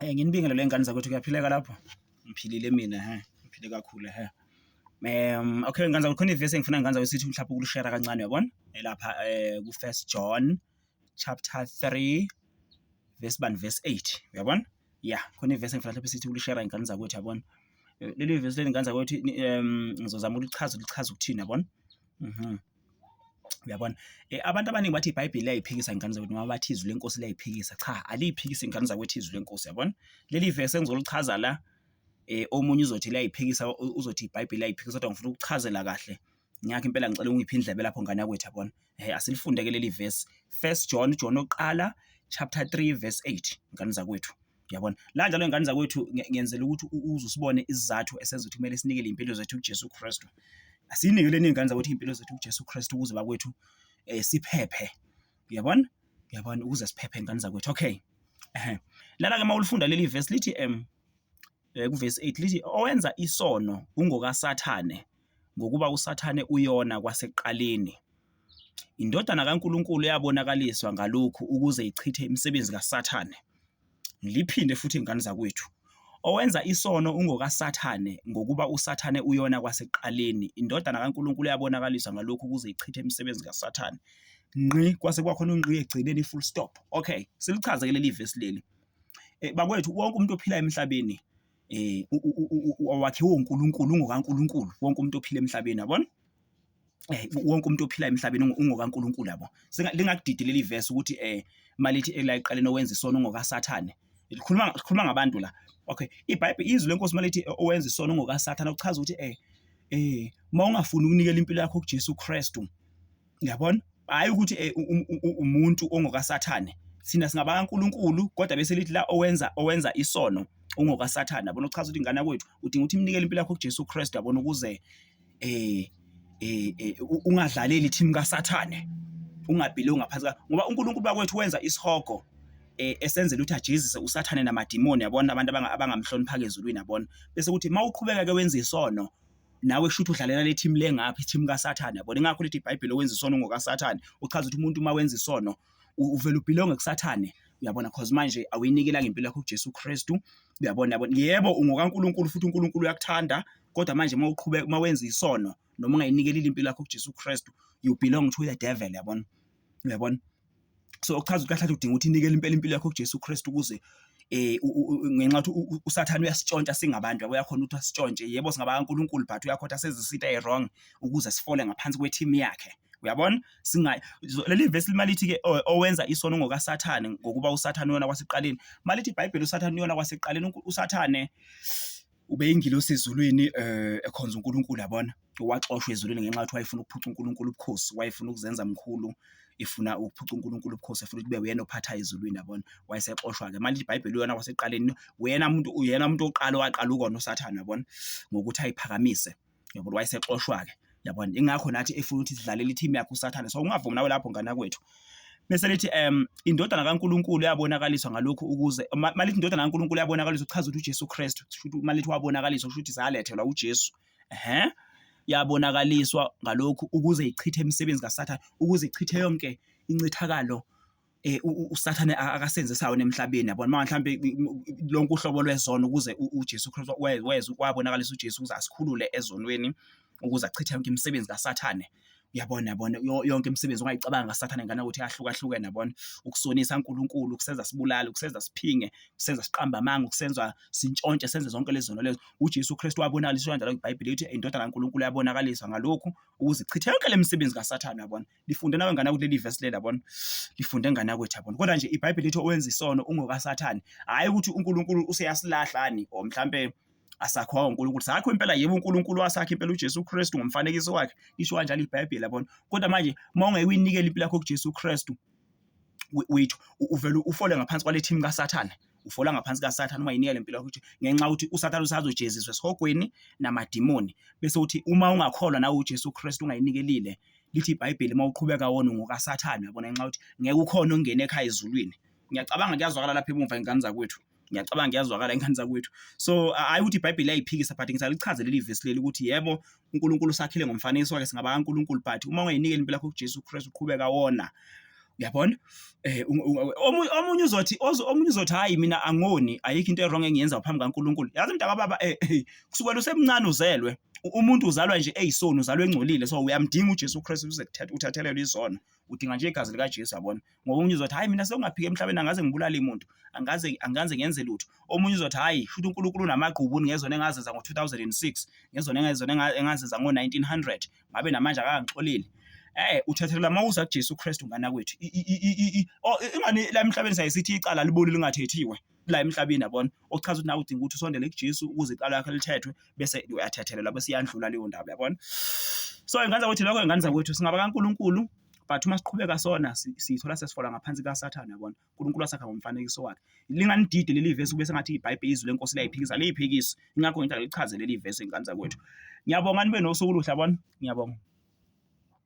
Nginibingelele ngane zakwethu, kuyaphileka lapho? Ngiphilile mina hhe, ngiphile kakhulu hhe. Okay ngane zakwethu, khona ivesi engifuna ngane zakwethu sithi mhlawumbe ukulishera kancane uyabona? Lapha ku-First John chapter 3 verse bani, verse 8 uyabona? Ya, khona ivesi engifuna mhlawumbe sithi ukulishera ngane zakwethu yabona? Leli vesi leli ngane zakwethu ngizozama ukulichaza lichaza ukuthini yabona? Uyabona? Abantu abaningi bathi iBhayibheli liyayiphikisa ingane zakwethu noma bathi izwi lenkosi liyayiphikisa. Cha, aliyiphikisi ingane zakwethu izwi lenkosi, yabona? Leli vesi engizolichaza la omunye uzothi liyayiphikisa, uzothi iBhayibheli liyayiphikisa kodwa ngifuna ukuchazela kahle. Ngiyakho impela ngicela ungiphe indlebe lapho ngane yakwethu, yabona? Asilifunde-ke leli vesi. First John, John oqala chapter 3 verse 8, ngane zakwethu. Uyabona? La njalo ngane zakwethu ngenzela ukuthi uze usibone isizathu esenza ukuthi kumele sinikele impilo zethu kuJesu Kristu. Asinikeleni iy'ngane zakwethu iy'mpilo zethu kuJesu Kristu ukuze bakwethu siphephe. Uyabona? Uyabona ukuze siphephe ngane zakwethu. Okay. Ehhe. Lana-ke uma ulifunda leli verse lithi kuvesi 8 lithi owenza isono ungokaSathane ngokuba uSathane uyona kwasekuqaleni. Indodana kaNkulunkulu yabonakaliswa ngalokhu ukuze ichithe imisebenzi kaSathane. Ngiliphinde futhi ngane zakwethu. Owenza isono ungokaSathane ngokuba uSathane uyona kwasekuqaleni. Indodana kaNkulunkulu yabonakaliswa ngalokhu ukuze ichithe imisebenzi kaSathane. Ngqi kwase kwakhona ungqi egcineni full stop. Okay, silichaze ke leli vesi leli. Bakwethu wonke umuntu ophila emhlabeni wakhiwe uNkulunkulu, ungokaNkulunkulu wonke umuntu ophila emhlabeni yabona? Wonke umuntu ophila emhlabeni ungokaNkulunkulu yabo. Lingakudidi leli verse ukuthi malithi la ekuqaleni owenza isono ungokaSathane. Likhuluma likhuluma ngabantu la. Okay, iBhayibheli izwi lenkosi malithi owenza isono ungokaSathane kuchaza ukuthi uma ungafuni ukunikela impilo yakho kuJesu Kristu, uyabona? Hayi ukuthi umuntu ongokaSathane. Thina singabakaNkulunkulu kodwa bese lithi la owenza isono ungokaSathane. Yabona, uchaza ukuthi ingane yakwethu udinga ukuthi imnikele impilo yakho kuJesu Kristu, yabona, ukuze ungadlaleli team kaSathane, ungabhili ngaphansi ngoba uNkulunkulu bakwethu wenza isihogo esenzela ukuthi ajezise uSathane namadimoni, yabona, abantu abangamhloniphaka ezulwini, yabona. Bese kuthi mawuqhubeka ke wenza isono nawe kusho ukuthi udlalela le team le ngapha, i-team kaSathane, yabona. Ingakho lithi iBhayibheli owenza isono ngokaSathane, uchaza ukuthi umuntu uma wenza isono uvele ubhilonge kuSathane, uyabona, cause manje awuyinikelanga impilo yakho kuJesu Kristu, uyabona, yabona. Yebo, ungokaNkulunkulu futhi uNkulunkulu uyakuthanda, kodwa manje uma uqhubeka uma wenza isono noma ungayinikelile impilo yakho kuJesu Kristu, you belong to the devil, yabona, uyabona. So okuchaza ukuthi kahle udinga ukuthi inikele impela impilo yakho kuJesu Kristu ukuze ngenxa ukuthi uSathane uyasitshontsha singabantu, yabo, uyakhona ukuthi asitshontshe. Yebo, singabakaNkulunkulu but uyakhona asenze izinto ezi-wrong ukuze sifole ngaphansi kwe-team yakhe, uyabona. Singa leli verse limalithi ke owenza isono ngokaSathane ngokuba uSathane uyona kwasekuqaleni. Malithi iBhayibheli uSathane uyona kwasekuqaleni, uSathane ubeyingilosi ezulwini ekhonza uNkulunkulu, yabona. Waxoshwa ezulwini ngenxa yokuthi wayefuna ukuphuca uNkulunkulu ubukhosi, wayefuna ukuzenza mkhulu, efuna ukuphuca uNkulunkulu ubukhosi, efuna ukuthi kube uyena ophatha ezulwini, yabona. Wayesexoshwa-ke. Manje iBhayibheli uyona kwasekuqaleni, uyena muntu, uyena umuntu oqala owaqala ukona uSathane, yabona, ngokuthi ayiphakamise, yabona, wayesexoshwa-ke, yabona. Ingakho nathi efuna ukuthi sidlalele i-team yakhe uSathane. So ungavumi nawe lapho ngane yakwethu. Bese lithi indodana kaNkulunkulu yabonakaliswa ngalokhu ukuze malithi indodana kaNkulunkulu yabonakaliswa, kuchaza ukuthi uJesu Kristu, kusho ukuthi malithi wabonakaliswa kusho ukuthi salethelwa uJesu. Ehhe, yabonakaliswa ngalokhu ukuze ichithe imisebenzi kaSathane, ukuze ichithe yonke incithakalo uSathane akasenzisayo emhlabeni, yabona. Uma mhlambe lonke uhlobo lwezono ukuze uJesu Kristu weza wabonakalisa uJesu ukuze asikhulule ezonweni, ukuze achithe yonke imisebenzi kaSathane. Uyabona, yabona, yonke imisebenzi ongayicabanga kaSathane ngane ukuthi yahlukahlukene, yabona. Ukusonisa uNkulunkulu, ukusenza sibulale, ukusenza siphinge, ukusenza siqambe amanga, ukusenza sintshontshe, senze zonke lezi zono lezo. UJesu Kristu wabonakaliswa kanjalo iBhayibheli lithi indodana kaNkulunkulu yabonakaliswa ngalokhu ukuze ichithe yonke le misebenzi kaSathane, yabona. Lifunde nawe ngane kuleli verse leli, yabona. Lifunde ngane yakwethu, yabona. Kodwa nje iBhayibheli lithi owenza isono ungokaSathane, hhayi ukuthi uNkulunkulu useyasilahlani or mhlambe asakhiwa uNkulunkulu. Sakho impela, yebo, uNkulunkulu wasakha impela uJesu Kristu ngomfanekiso wakhe, lisho kanjalo iBhayibheli, yabona. Kodwa manje uma ungeke uyinikele impilo yakho kuJesu Kristu wethu, uvele ufole ngaphansi kwale team kaSathane, ufola ngaphansi kaSathane ungayinikela impilo yakho ngenxa yokuthi uSathane usazojeziswa esihogweni namadimoni. Bese uthi uma ungakholwa nawe uJesu Kristu ungayinikelile, lithi iBhayibheli uma uqhubeka wona ungokaSathane, yabona, ngenxa yokuthi ngeke ukhona ongene ekhaya ezulwini. Ngiyacabanga kuyazwakala lapha emuva ingane zakwethu. Ngiyacabanga kuyazwakala ingane zakwethu. So hayi ukuthi iBhayibheli liyayiphikisa, but ngisalichaze leli verse leli ukuthi yebo uNkulunkulu usakhile ngomfanekiso wakhe, singaba kaNkulunkulu, but uma ungayinikeli impilo yakho kuJesu Kristu uqhubeka wona. Uyabona? Eh omunye uzothi omunye uzothi hayi mina angoni ayikho into e-wrong engiyenza phambi kaNkulunkulu. Yazi mntaka baba eh, kusukela usemncane uzelwe umuntu uzalwa nje eyisoni uzalwa engcolile so uyamdinga uJesu Kristu uze uthathelelwe izono. Udinga nje igazi likaJesu yabona. Ngoba omunye uzothi hayi mina sengingaphika emhlabeni angaze ngibulale umuntu angaze angaze ngenze lutho. Omunye uzothi hayi shuthi uNkulunkulu unamagqubu ngezona engazenza ngo-2006 ngezona engazona engazenza ngo-1900 ngabe namanje akangixoleli. Eh uthethelela mawuza kuJesu Kristu ngana kwethu. Oh ingani la emhlabeni sayisithi icala liboli lingathethiwe la emhlabeni yabona. Okuchaza ukuthi nawe udinga ukuthi usondele kuJesu ukuze icala lakho lithethwe bese uyathethelelwa bese iyandlula leyo ndaba yabona. So ingane zakwethu lokho ingane zakwethu singaba kaNkulunkulu but uma siqhubeka sona sithola sesifola ngaphansi kaSathane yabona. uNkulunkulu wasakha ngomfanekiso wakhe. Linganididi leli vesi kube sengathi iBhayibheli izwi lenkosi liyayiphikisa, liyiphikisi. Ingakho ngithi alichaze leli vesi ingane zakwethu. Ngiyabonga nibe nosuku oluhle yabona. Ngiyabonga.